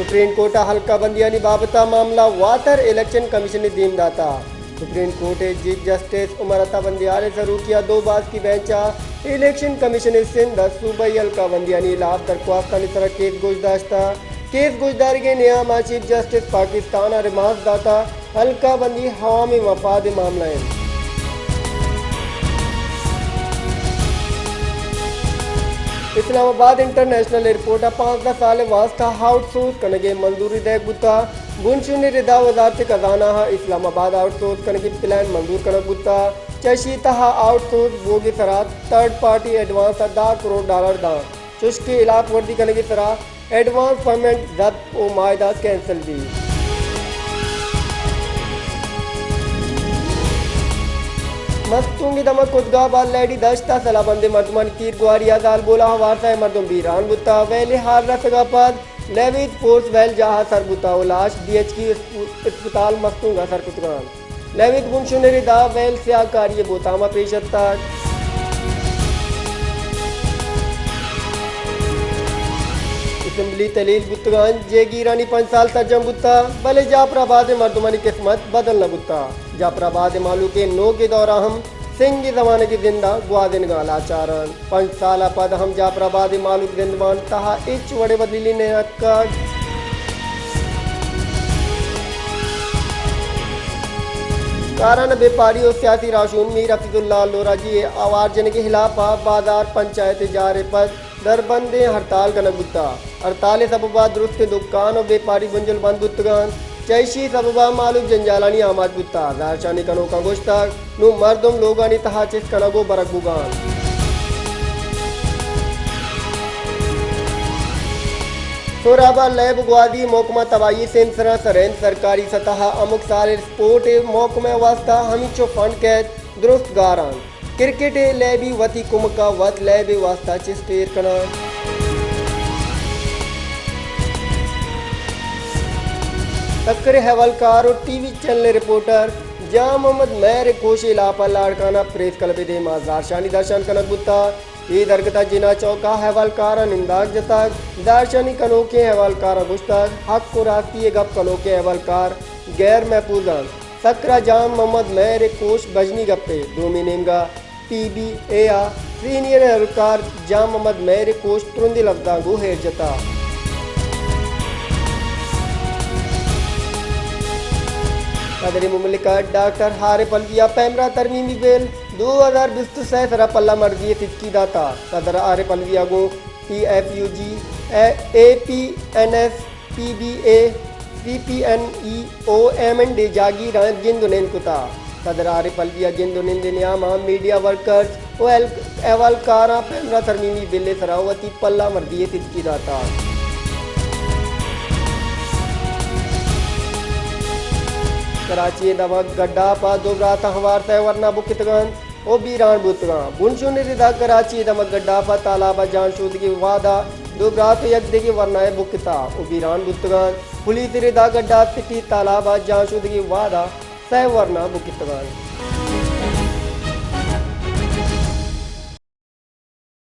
Supreme court ءَ حلقہ بندیانی بابت ءَ معاملہ واتر الیکشن کمیشن ءَ دیم داتا۔ سپریم کورٹ ءِ چیف جسٹس عمر عطا بندیال ءِ سروکی ءَ دو باسکی بینچ ءَ الیکشن کمیشن سندھ ءَ صوبائی حلقہ بندیانی ہلاپ درخواستانی سرا کیس گوش داشتا۔ کیس گوشدارگیں نیام ءَ چیف جسٹس پاکستان ءَ ریمانڈ داتا۔ حلقہ بندی عوامی مفاد ءِ معاملہ انت۔ اسلام آباد انٹرنیشنل ایئرپورٹ ءَ پانزدہ سال ءِ واستہ آؤٹ سورس کنگ ءِ منظوری دئیگ بوتا۔ بنشونی ردا وزارت خزانہ ءَ اسلام آباد آؤٹ سورس کنگ ءِ پلان منظور کنگ بوتا۔ چہ اشی تہا آؤٹ سورس بوگ ءِ سرا تھرڈ پارٹی ایڈوانس ءَ دہ کروڑ ڈالر داں۔ چشکہ ہلاپ ورزی کنگ ءِ سرا ایڈوانس پیمنٹ ضبط ءُ معاہدہ کینسل بیت۔ مستونگ ءِ دمگ کدگاب ءَ لیڈی دشت ءَ سلاہ بندیں مردمانی تیر گواری ءَ زالبول ءَ ہوار سئے مردم بیران بوتا۔ ویل ءِ ہال رسگ ءَ پد لیویز فورس ویل جاہ ءَ سر بوتا ءُ لاش ڈی ایچ کیو اسپتال مستونگ ءَ سر کتگ انت۔ لیویز بنشون ءِ ردا ویل سیاہ کاری ءِ بہتام ءَ پیش اتگ۔ اسمبلی تحلیل بوتگ انت، جیگیرانی پنچ سال سرجم بوتگ، بلے جعفر آباد ءِ مردمانی قسمت بدل نہ بوتگ۔ جعفر آباد ءِ مہلوک ءِ نوک ءِ دور ءَ ہم سنگ ءِ زمانگ ءِ زند ءَ گوازینگ ءَ لاچار انت۔ پنچ سال ءَ پد ہم جعفر آباد ءِ مہلوک زندمان تہا ہچ وڑیں بدلی نہ اتکگ۔ کاران ءِ بیپاری ءُ سیاسی راہشون میر حفیظ اللہ لوراجی ءِ آوار جنگ ءِ ہلاپ ءَ بازار پنچایت ءِ جار ءَ پد دربندیں ہڑتال کنگ بوتگ۔ ہڑتال ءِ سبب ءَ درستیں دکان ءُ بیپاری بنجل بند بوتگ انت۔ چہ ایشی ءِ سبب ءَ مہلوک جنجالانی آماچ بوتگ۔ زہرشانی کنوکاں گوشتگ، نوں مردم لوگانی تہا چست کنگ ءُ برگ بوگ ءَ انت۔ سہراب ءَ لیب گوازی ءِ محکمہ ءَ تباہی ءِ سیمسراں سرینت۔ سرکاری سطح ءَ ہمک سال ءَ اسپورٹ ءِ محکمہ ءِ واستہ ہمینچو فنڈ کئیت، درست گار انت۔ کرکٹ ءِ لیبی وتی کمک ءَ وت لیب ءِ واستہ چست ایر کناں۔ سکھر ءِ احوالکار ءُ ٹی وی چینل ءِ رپورٹر جان محمد مہر ءِ کوش ءِ ہلاپ ءَ لاڑکانہ پریس کلب ءِ دیم ءَ زہرشانی درشان کنگ بوتگ۔ اے درگت ءَ جناح چوک ءَ احوالکاراں ننداگ جتگ۔ زہرشانی کنوکیں احوالکاراں گوشتگ، حق ءُ راستی ءِ گپ کنوکیں احوالکار غیر محفوظ انت۔ سکھر ءَ جان محمد مہر ءِ کوش بژنی گپے۔ دومی نیمگ ءَ پی بی اے ءِ سینئر اہلکار جان محمد مہر ءِ کوش ترندیں لبزاں گوں ایر جتگ۔ صدر مملکت ڈاکٹر عارف علوی ءَ پیمرا ترمیمی بل دو ہزار بیست ءُ سئے ءِ سرا پلہ مرزی ءِ ستکی داتگ۔ صدر عارف علوی ءَ گوں P F U J, A P N S, P B A, C P N E ءُ ایم اینڈ اے جاگیراں گند ءُ نند کتگ۔ صدر عارف علوی ءَ گند ءُ نند ءِ نیام ءَ میڈیا ورکرز ءُ اہل-، احوالکاراں پیمرا ترمیمی بل ءِ سرا وتی پلہ مرزی ءِ ستکی داتگ۔ کراچی ءِ دمگ گڈاپ ءَ دو براتاں ہوار سئے ورنا بکتگ انت ءُ بیران بوتگ انت۔ بنشون ءِ ردا کراچی ءِ دمگ گڈاپ ءَ تالاب ءَ جان شودگی وہد ءَ دو برات ءُ یک دگہ ورنائے بکتگ ءُ بیران بوتگ انت۔ پولیس ءِ ردا گڈاپ سٹی تالاب ءَ جان شودگی وہد ءَ سئے ورنا بکتگ انت۔